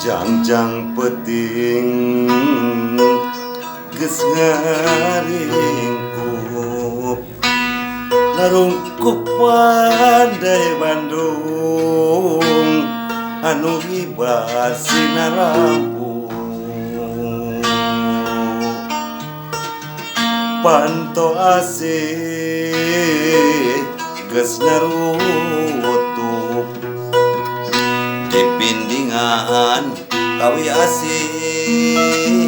Jangjang peuting geus ngaringkup narungkup pandai Bandung anu hibar sinar lampu panto asih geus narutup di pindingan kawi asih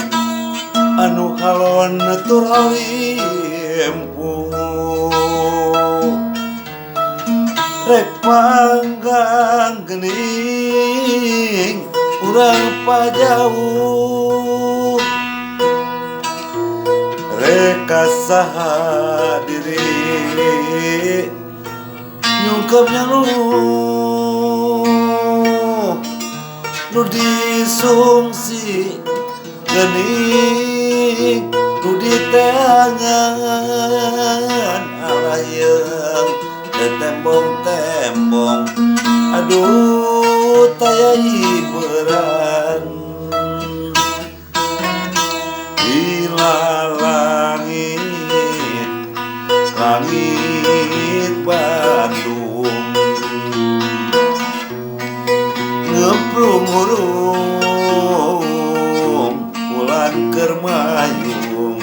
anu halon tur alimpu rek panggang geuning urang pajauh rek ka saha diri nyungkeum nyaluh nu disungsi geuning nu diteangan alayeng tetembong-tembong aduh taya hiburan bila langit langit Bandung ngemplung hurung bulan keur mayung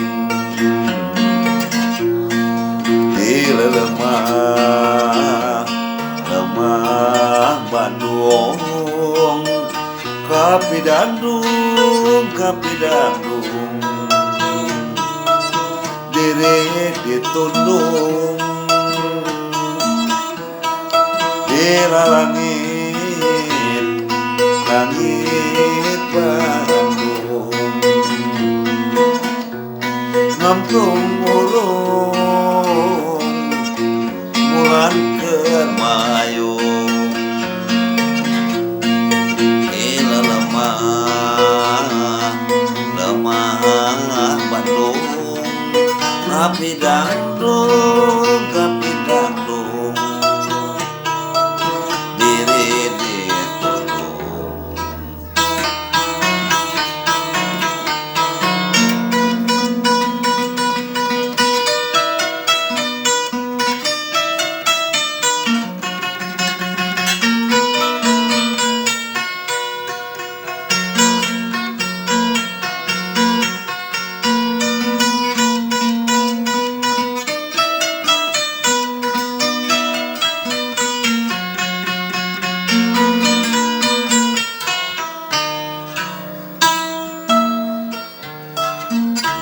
di lelemah lemah Bandung kapidandung kapidandung diri ditundung di langit langit Bandung ngemplung urung bulan keur mayung di lemah lemah Bandung kapidandung kapidandung diri ditundung.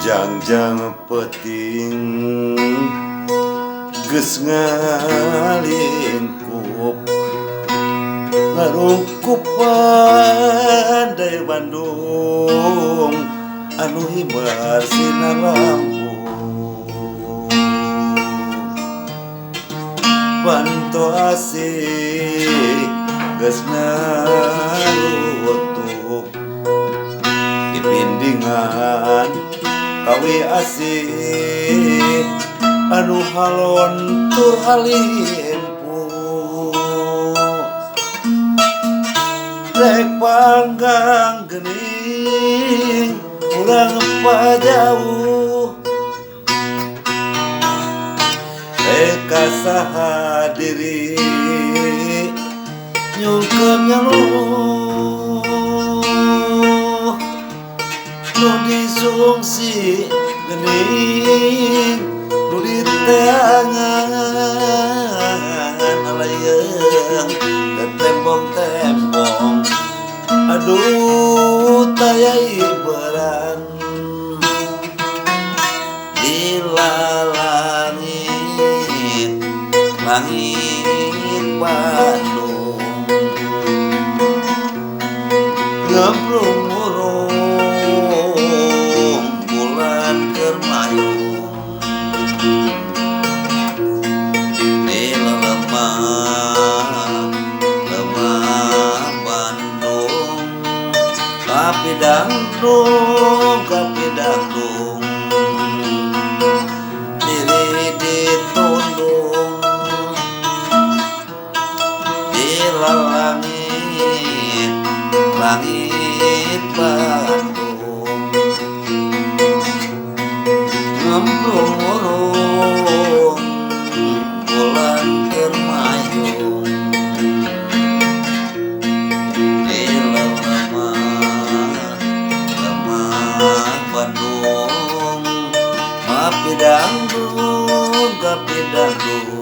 Jangjang peuting geus ngalingkup ngarungkup pandai Bandung anu hibar sinar lampu panto asih geus narutup di pindingan kawi asih anu halon tur alimpu rek panggang geuning urang pajauh rek ka saha diri nyungkeum nyaluh nu disungsi geuning nu diteangan alayeng tetembong-tembong aduh taya hiburan di langit langit Bandung ngemplung murung bulan keur mayung di lemah lemah Bandung kapidandung kapidandung diri ditundung di langit langit. Persib Bandung ngemplung murung bulan keur mayung di lemah lemah Bandung mapidangdung gapidangdung.